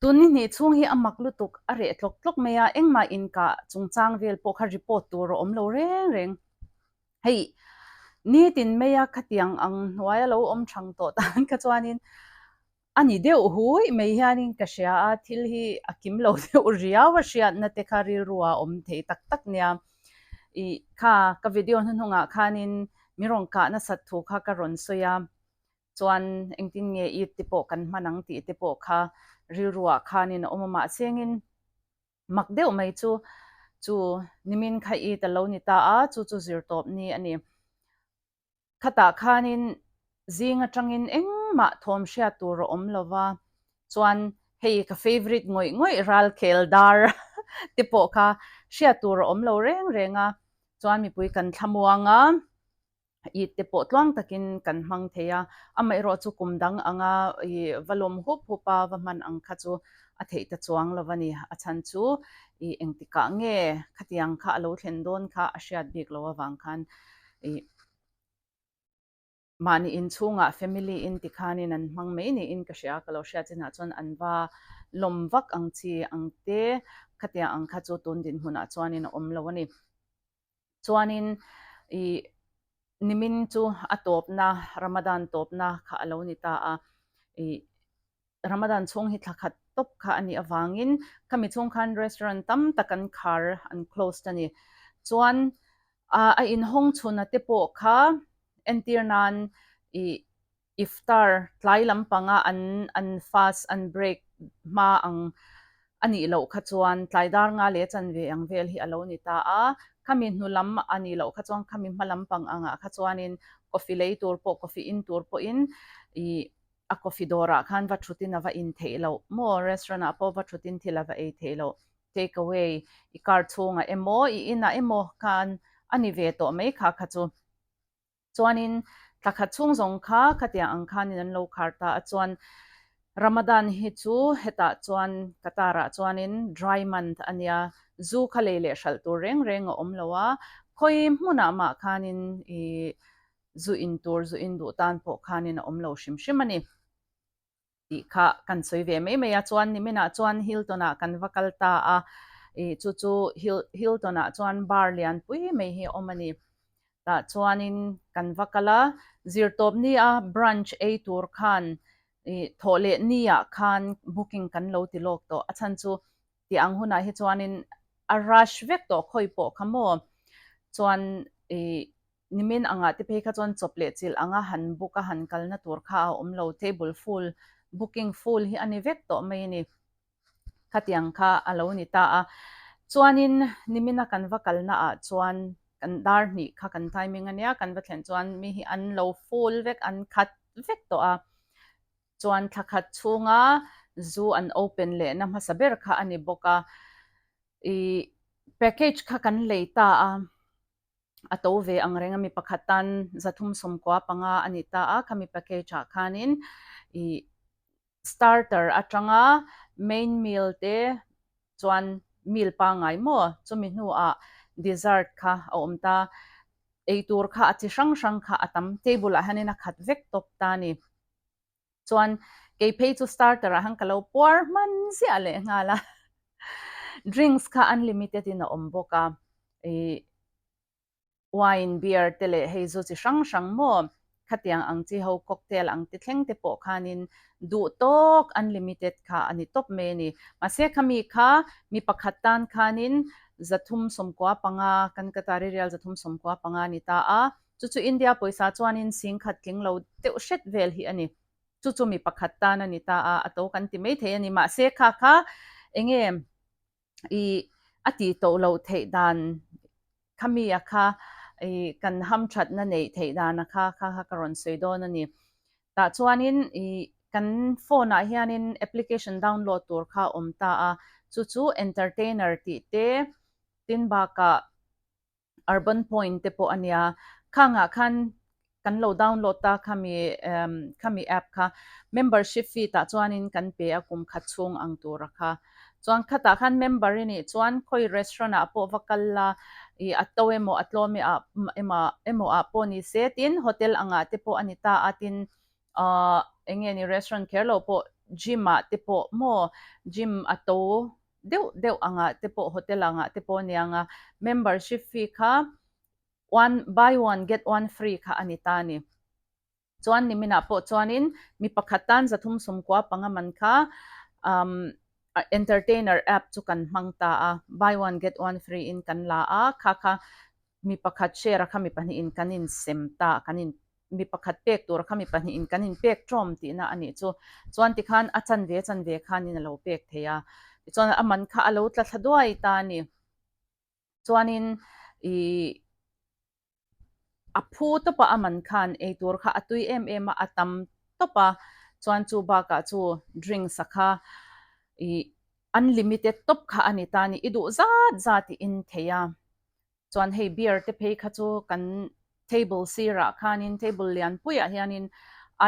Tun ni hnih chhung hi a mak lutuk a reh tlawk tlawk mai a, engmah inkah chungchang vel pawh kha report tur a awm lo reng reng. Hei, nitin maia khatiang ang hnuaia lo awm thang tawh tan kha chuanin a ni deuh hui mai hianin ka hria a, thil hi a kim lo deuh riau a hriatna te kha rilru ah awm thei tak tak nia. Ih, kha ka video hnuhnungah khanin min rawn kah nasat thu kha ka rawn sawi a, Chuan engtin nge Eid te pawh kan hman ang tih te pawh kha rilruah khanin a awm a, mahse engin mak deuh mai chu chu nimin kha Eid a lo ni ta a, chu chu zirtawp ni a ni. Khatah khanin zing atangin engmah thawm hriat tur a awm lo va, chuan hei ka favourite ngawih ngawih ralkhel dar te pawh kha hriat tur a awm lo reng reng a, chuan mipui kan thlamuang a. It te pawh tluang takin kan hmang thei a, amaherawh chu kum dang anga i va lawm hup hup a, va hman ang kha chu a theih ta chuang lo a ni. A chhan chu i engtikah nge khatiang kha a lo thlen dawn kha a hriat bik lo avang khan i mahni inchhungah family in tikhanin an hmang mai niin ka hria, ka lo hriat chinah chuan an va lawm vak ang chi ang te khatiang ang kha chu tun dinhmunah chuanin a awm lo a ni. Chuanin i nimin chu a tawpna, Ramadan tawpna kha a lo ni ta a. I Ramadan chhung hi thla khat tawp kha a nih avangin khami chhung khan restaurant tam tak an khar, an closed a ni. Chuan a inhawng chhuna te pawh kha entir nan i Iftar tlai lampanga an an fast an break hma ang a nih loh kha chuan tlai dar nga leh chanve ang vel hi a lo ni ta a, khami hnu lam a nih loh kha chuan khami hma lampang angah kha chuanin coffee lei tur pawh coffee in tur pawhin ih a coffee dawrah khan va thutin a va in theih loh maw restaurant ah pawh va thutin thil a va ei theih loh take away i car chhungah emaw i inah emaw khan a ni ve tawh mai kha kha chu. Chuanin thla khat chhung zawng kha khatiang ang khanin an lo khar ta a, chuan Ramadan hi chu hetah chuan Qatar-ah chuanin dry month a nia, zu kha lei leh hralh tur reng reng a awm lo a, khawi hmunah mah khanin ih zu in tur, zu in duh tan pawh khanin a awm lo hrim hrim a ni. tih kha kan sawi ve mai mai a, chuan niminah chuan Hilton ah kan va kal ta a, ih chu chu Hilton ah chuan bar lian pui mai hi a awm a ni, tah chuanin kan va kal a, zirtawp ni a brunch ei tur khan ih thawh leh ni ah khan booking kan lo ti lawk tawh, a chhan chu tih ang hunah hi chuanin a rush vek tawh khawi pawh kha maw, chuan ih. Nimin angah te phei kha chuan chawp leh chilh anga han book a han kalna tur kha a awm lo, table full, booking full hi a ni vek tawh mai a ni. Khatiang kha a lo ni ta a. Chuanin nimina kan va kalna ah chuan kan dar hnih kha kan timing a nia, kan va thlen chuan mi hi an lo full vek, an khat vek tawh a. Chuan thla khat chhunga zu an open lehna hmasa ber kha a ni bawk a. Ih package kha kan lei ta a. a to ve ang reng a, mi pakhat tan 375 a ni ta a, khami package ah khanin ih starter atanga main meal te chuan meal pangngai maw chumi hnuah dessert kha a awm ta, eitur kha a chi hrang hrang kha a tam, table ah hianin a khat vek tawp ta a ni. Chuan kei phei chu starter ah han ka lo puar hman ziah leh nghal a, drinks kha unlimited in a awm bawk a, ih wine, beer te leh hei zu chi hrang hrang maw khatiang ang chi ho cocktail ang te thleng te pawh khanin duh tawk unlimited kha a ni tawp mai a ni. Mahse khami kha mi pakhat tan khanin 395 kan Qatari rial 395 a ni ta a, Chu chu India pawisa chuanin singkhat tling lo deuh hret vel hi a ni. Chu chu mi pakhat tan a ni ta a, a to kan ti maithei a ni. Mahse kha kha enge i a tih tawh loh theih dan kha mi a kha i kan hamthatna neih theih dan a kha kha kha ka rawn sawi dawn a ni. Tah chuanin i kan phone ah hianin application download tur kha a awm ta a, chu chu entertainer tih te tin bakah Urban Point te pawh a nia. Khangah khan kan lo download ta khami khami app kha membership fee tah chuanin kan pe a kum khat chhung ang tura kha. Chuan khatah khan member i nih chuan khawi restaurant ah pawh va kal la i a to emaw a tlawm emaw emaw ah pawh ni se tin hotel angah te pawh a ni ta a tin Ahh eng nge ni restaurant kher lo pawh gym ah te pawh maw gym a to deuh deuh angah te pawh hotel angah te pawh aniang a membership fee kha one buy one get one free kha a ni ta a ni. Chuan niminah pawh chuanin mi pakhat tan 395 man kha um entertainer app chu kan hmang ta a, buy one get one free in kan la a, kha kha mi pakhat share a kha mi pahnihin kan insem ta, kan in mi pakhat pek tur a kha mi pahnihin kan inpek ṭawm tihna a nih chu. Chuan tikhan a chanve chanve khanin a lo pek thei a, tichuan a man kha a lo tla thla duai ta a ni. Chuanin ih. A phu tawp a, a man khan eitur kha a tui em em a, a tam tawp a, chuan chu bakah chu drinks a kha ih unlimited tawp kha a ni ta a ni, i duh zat zat i in thei a, chuan hei beer te phei kha chu kan table sirah khanin table lianpuiah hianin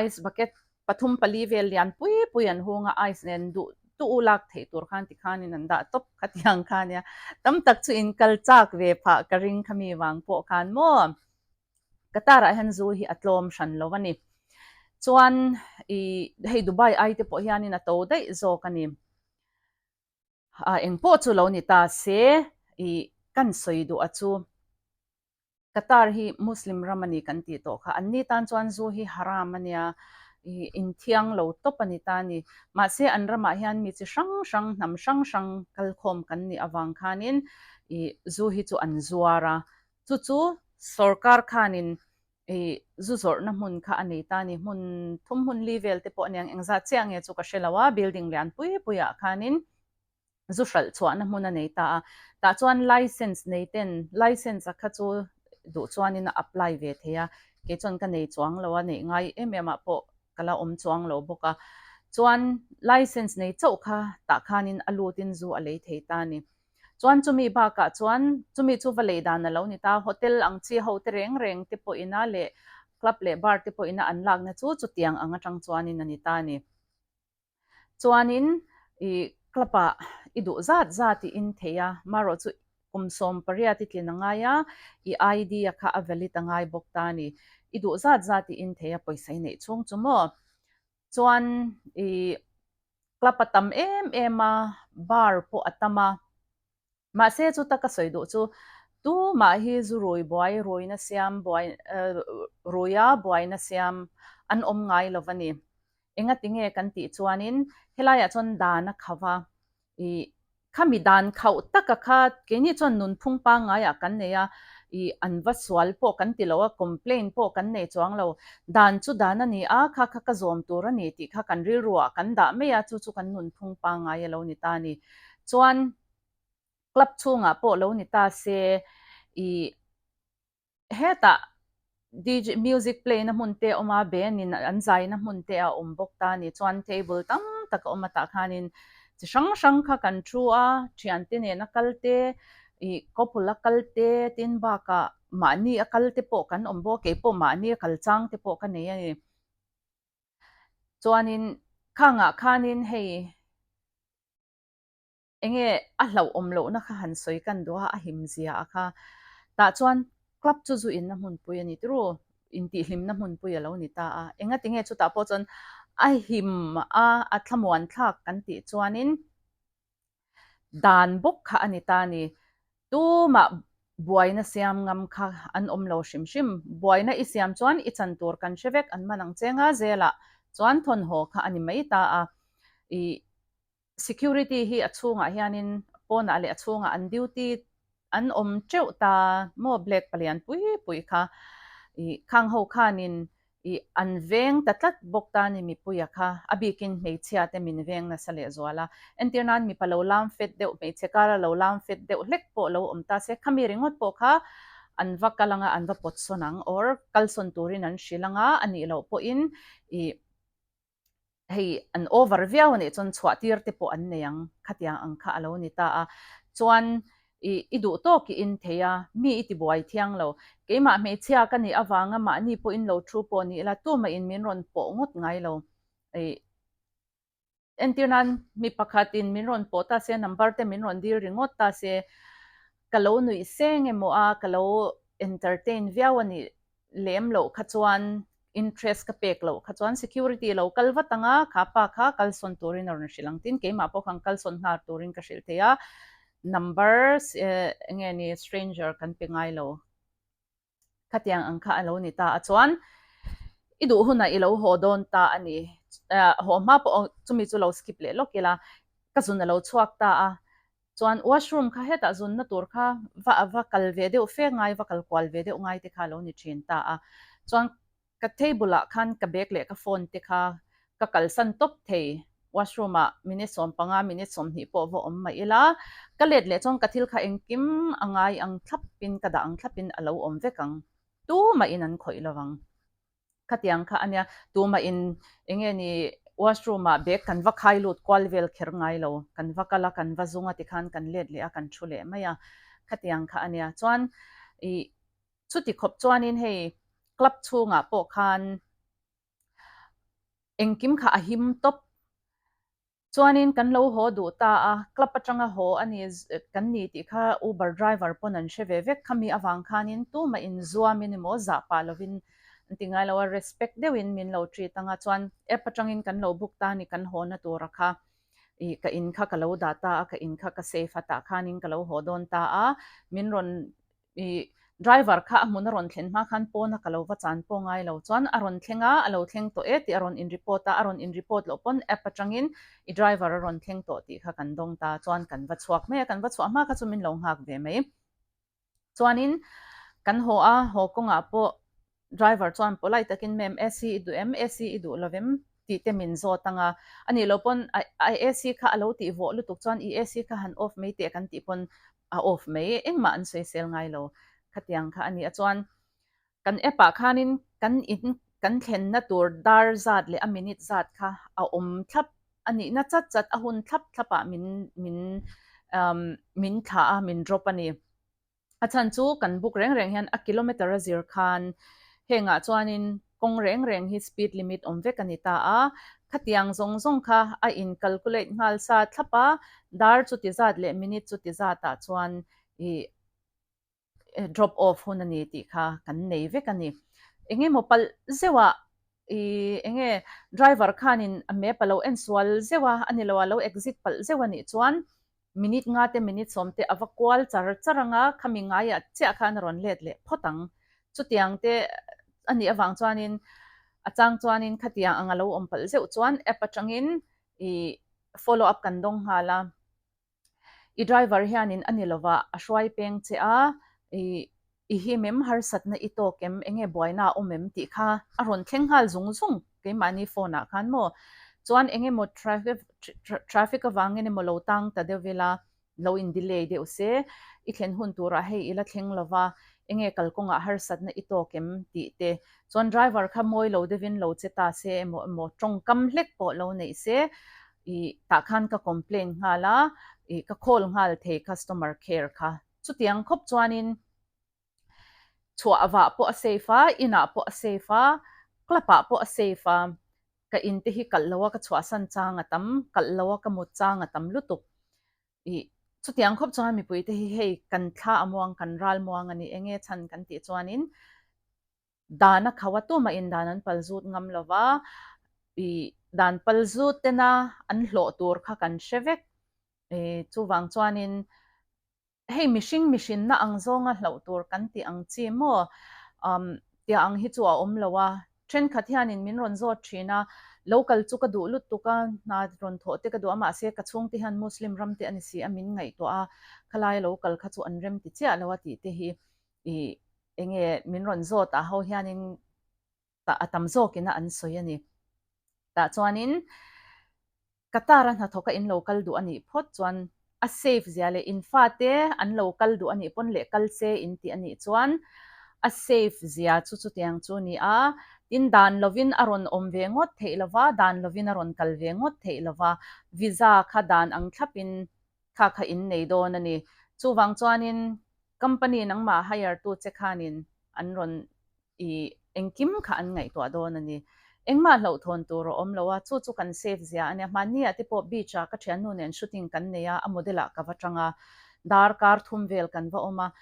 ice bucket pathum pali vel lian pui pui an hung a, ice nen duh duh u lak theih tur khan tikhanin an dah tawp kha tiang kha nia. Tam tak chu in kal chak ve phah ka ring kha mi vang pawh khan maw Qatar ah hian zu hi a tlawm hran lo a ni. Chuan i hei Dubai ai te pawh hianin a to daih zawk a ni. A engpawh chu lo ni ta se i kan sawi duh a chu. Qatar hi Muslim ram a ni kan tih tawh kha. Anni tan chuan zu hi haram a nia, ih inthiang lo tawp a ni ta a ni. Mahse an ramah hian mi chi hrang hrang, hnam hrang hrang kalkhawm kan nih avang khanin ih zu hi chu an zuar a. Chu chu sorkar khanin ih zu zawrhna hmun kha a nei ta a ni. Hmun thum hmun li vel te pawh a niang engzat chiah nge chu ka hre lo a, building lian pui puiah khanin zu hralh chhuahna hmun a nei ta a, tah chuan license nei ten license a kha chu duh chuanin a apply ve thei a, kei chuan ka nei chuang lo a, neih ngai em em ah pawh ka la awm chuang lo bawk a, chuan license nei chauh kha tah khanin a lutin zu a lei thei ta a ni. Chuan chumi bakah chuan chumi chu va lei dan a lo ni ta, hotel ang chi ho te reng reng te pawhina leh club leh bar te pawhina an lakna chu chutiang ang atang chuanin a ni ta a ni. Chuanin i club ah i duh zat zat i in thei a, marawh chu kum 18 i tlin a ngai a, i ID a kha a valid a ngai bawk ta a ni. I duh zat zat i in thei a pawisa i neih chhung chu maw? Chuan i club a tam em em a, bar pawh a tam a. Mahse chuta ka sawi duh chu tumah hi zu rui buai ruina siam buai ruia buaina siam an awm ngai lo va ni. Engati nge kan tih chuanin helaiah chuan dan a khauh a, ih khami dan khauh taka kha keini chuan nunphung pangngaiah kan nei a, ih an va sual pawh kan ti lo a, complain pawh kan nei chuang lo. Dan chu dan a ni a, kha kha ka zawm tur a ni tih kha kan rilruah kan dah mai a, chu chu kan nunphung pangngai a lo ni ta a ni. Chuan club chhungah pawh lo ni ta se ih hetah DJ music play na hmun te a awm a, band in an zai na hmun te a awm bawk ta a ni. Chuan table tam tak a awm a tah khanin chi hrang hrang kha kan thu a, thiante nena kal te ih couple a kal te tin bakah mahni a kal te pawh kan awm bawk a, keipawh mahni a kal chang te pawh ka nei a ni. Chuanin khangah khanin hei. Enge a hlauhawm lohna kha han sawi kan duh a, a him zia a kha. Tah chuan club chu zu inna hmunpui a ni turu, intihhlimna hmunpui a lo ni ta a. Engati nge chutah pawh chuan a him a, a thlamuan thlak kan tih chuanin dan bawk kha a ni ta a ni. Tumah buaina siam ngam kha an awm lo hrim hrim. Buaina i siam chuan i chan tur kan hre vek an man ang che nga zelah chuan thawnhaw kha a ni mai ta a. Ih. Security hi a chhungah hianin pawnah leh a chhungah an duty an awm teuh ta maw black palian pui pui kha ih khang ho khanin ih an veng ta tlat bawk ta ni mipuia kha a bikin hmeichhia te min veng nasa leh zual a entir nan mipa lo lam fet deuh hmeichhe kara lo lam fet deuh hlek pawh lo awm ta se khami ringawt pawh kha an va kal anga an va pawt sawn ang or kalsawn turin an hrilh anga a nih loh pawhin ih hei an over viau a nih chuan chhuah tir te pawh an nei ang khatiang ang kha a lo ni ta a chuan i i duh tawk i in thei a mi i ti buai thiang lo keimah hmeichhia ka nih avanga mahni pawhin lo thu pawh ni ila tumah in min rawn pawh ngawt ngai lo i entir nan mi pakhat in min rawn pawh ta se number te min rawn dil ringawt ta se ka lo nuih seng emaw a ka lo entertain viau a nih lem loh kha chuan. interest ka pek loh kha chuan security lo kal vat ang a, kha pa kha kalsawn turin a rawn hrilh ang. Tin, keimah pawh khan kalsawn nghal turin ka hrilh thei a, number enge ni stranger kan pe ngai lo. Khatiang ang kha a lo ni ta a chuan i duh hunah i lo haw dawn ta a ni. Haw hma pawh chumi chu lo skip leh lawk ila ka zun a lo chhuak ta a. Chuan washroom kha hetah zunna tur kha va va kal ve deuh fe ngai, va kal kual ve deuh ngai te kha a lo ni thin ta a. Chuan ka table ah khan ka bag leh ka phone te kha ka kalsan tawp thei. Washroom ah minute 15, minute 20 pawh va awm mah ila, ka let leh chuan ka thil kha engkim a ngai ang thlapin, ka dah ang thlapin a lo awm vek ang. Tumahin an khawih lo vang. Khatiang kha a nia, tumah in eng nge ni washroom ah bag kan va khai lut kual vel kher ngai lo, kan va kal a, kan va zung a tikhan kan let leh a, kan thu leh mai a, khatiang kha a nia. Chuan ih chuti khawp chuanin hei club chhungah pawh khan engkim kha a him tawp. Chuanin kan lo haw duh ta a, club atanga haw a ni kan ni tih kha Uber driver pawn an hre ve vek. Khami avang khanin tumah inzuamin emaw zah pah lovin an ti ngai lo a, respect deuhin min lo treat anga chuan app atangin kan lo book ta a ni kan haw na tura kha ih ka in kha ka lo dah ta a, ka in kha ka safe a tah khanin ka lo haw dawn ta a, min rawn I driver kha a hmun a rawn thlen hma khan pawn a ka lo va chan pawh ngai lo chuan a rawn thleng a, a lo thleng tawh e tih a rawn in report a, a rawn in report loh pawn app atangin i driver a rawn thleng tawh tih kha kan dawng ta chuan kan va chhuak mai a, kan va chhuah hma kha chu min lo nghak ve mai. Chuanin kan haw a, haw kawngah pawh Driver chuan polite takin ma'am AC i duh em? AC i duh lo vem? tih te min zawt ang a, a nih loh pawn a AC kha a lo tih vawh lutuk chuan i AC kha han off mai teh kan tih pawn a off mai, engmah an sawisel ngai lo khatiang kha a ni a. Chuan kan app ah khanin kan in kan thlenna tur dar zat leh a minute zat kha a awm thlap a nihna chat chat a hun thlap thlap ah min min min thlah a min drop a ni. A chhan chu kan book reng reng hian a kilometer a zir khan hengah chuanin kawng reng reng hi speed limit awm vek a ni ta a, khatiang zawng zawng kha a in calculate nghal sa thlap a, dar chuti zat leh minute chuti zatah chuan ih drop off hun a ni tih kha kan nei vek a ni. Engemaw palh zeuhah ih enge driver khanin a map a lo en sual zeuh a, a ni lo a lo exit palh zeuh a nih chuan Minute nga te minute 10 te a va kual char char ang a, khami ngaiah chiah khan a rawn let leh phawt ang. Chutiang te a nih avang chuanin a chang chuanin khatiang ang a lo awm palh zeuh chuan app atangin i follow up kan dawng nghal a. I driver hianin a ni lova a hruai peng che a, i I him em, harsatna i tawk em, enge buaina a awm em tih kha a rawn thleng nghal zung zung keimahni phone ah khan maw. Chuan eng emaw traffic avangin emaw lo tang ta deuh ila, lo in delay deuh se, i thlen hun turah hei i la thleng lova, enge kalkawngah harsatna i tawk em tih te. Chuan driver kha mawi lo deuhin lo che ta se emaw emaw tawngkam hlek pawh lo neih se, i tah khan ka complain nghal a, i ka call nghal thei customer care kha. Chutiang khawp chuanin chhuah vah pawh a safe a, inah pawh a safe a, club ah pawh a safe a, ka in te hi kalh lo a ka chhuahsan chang a tam, kalh lo a ka mut chang a tam lutuk. Ih, chutiang khawp chuan mipui te hi hei kan thla a muang, kan ral muang a ni, enge chhan kan tih chuanin dan a khauh a, tumah in dan an pal zut ngam lo va, ih, dan pal zut tena an hlawh tur kha kan hre vek. Ih, chuvang chuanin Hei mihring mihrinna ang zawnga hlauh tur kan tih ang chi maw? Um, tia ang hi chu a awm lo a. Thenkhat hianin min rawn zawt thin a, lo kal chu ka duh lutuk a, hna rawn thawh te ka duh a, mahse ka chhungte hian Muslim ram te a ni si a, min ngaihtuah a, khalai lo kal kha chu an rem ti chiah lo a tih te hi i enge min rawn zawt ah ho hianin tah a tam zawkin a an sawi a ni. Tah chuanin Qatar a hnathawka in lo kal duh a nih phawt chuan a safe zia leh in fate an lo kal duh a nih pawn leh kal se in tih a nih chuan a safe zia chu chutiang chu a ni a. Tin, dan lovin a rawn awm ve ngawt theih lova, dan lovin a rawn kal ve ngawt theih lova, visa kha dan ang thlapin kha kha in nei dawn a ni. Chuvang chuanin company nangmah hire tu che khanin an rawn I engkim kha an ngaihtuah dawn a ni. Engmah hlauhthawn tur a awm lo a, chu chu kan safe zia a nia. Hmanni ah te pawh beach ah ka thiannu nen shooting kan nei a, a model ah ka va tang a, darkar thum vel kan va awm a.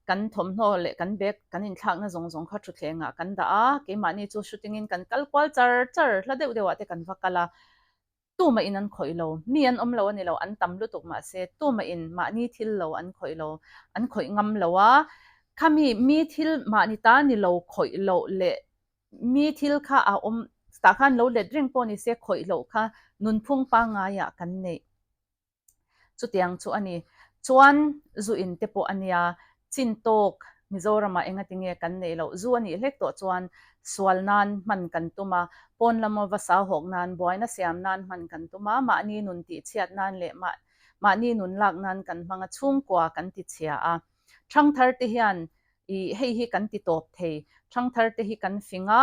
Kan thawmhnaw leh kan bag kan inthlakna zawng zawng kha thutthlengah kan dah a, keimahni chu shooting in kan kal kual char char, hla deuh deuhah te kan va kal a, tumah in an khawih lo, mi an awm lo a ni lo, an tam lutuk mahse tumah in mahni thil lo an khawih lo, an khawih ngam lo a, khami mi thil mahni ta ni lo khawih loh leh mi thil kha a awm tah khan lo let reng pawh ni se khawih loh kha nunphung pangngaiah kan neih. Chutiang chu a ni. Chuan zu in te pawh a nia, chin tawk Mizoramah engati nge kan neih loh? Zu a nih hlek tawh chuan sual nan hman kan tum a, pawn lama va sau hawk nan, buaina siam nan hman kan tum a, mahni nun tihchhiat nan leh mahni nun lak nan kan hmang a, chhungkua kan tichhia a. Thangthar te hian ih hei hi kan ti tawp thei, thangthar te hi kan fing a,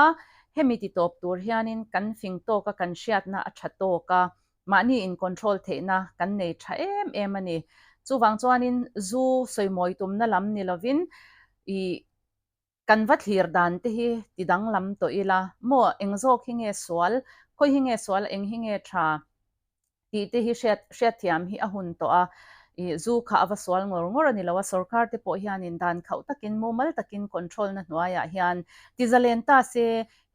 hemi ti tawp tur hianin kan fing tawk a, kan hriatna a tha tawk a, Mahni in control theihna kan nei tha em em a ni. Chuvang chuanin zu sawimawi tumna lam ni lovin ih kan va thlir dan te hi ti danglam tawh ila maw eng zawk hi nge sual, khawi hi nge sual, eng hi nge tha tih te hi hriat hriatthiam hi a hun tawh a. Ih zu kha a va sual ngawr ngawr a ni lo a, sorkar te pawh hianin dan khauh takin mumal takin control na hnuaiah hian ti zalen ta se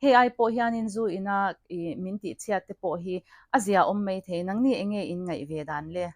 Hei ai pawh hianin zu ina i min tihchhiat te pawh hi a zia awm mai thei. Nangni enge in ngaih ve dan le?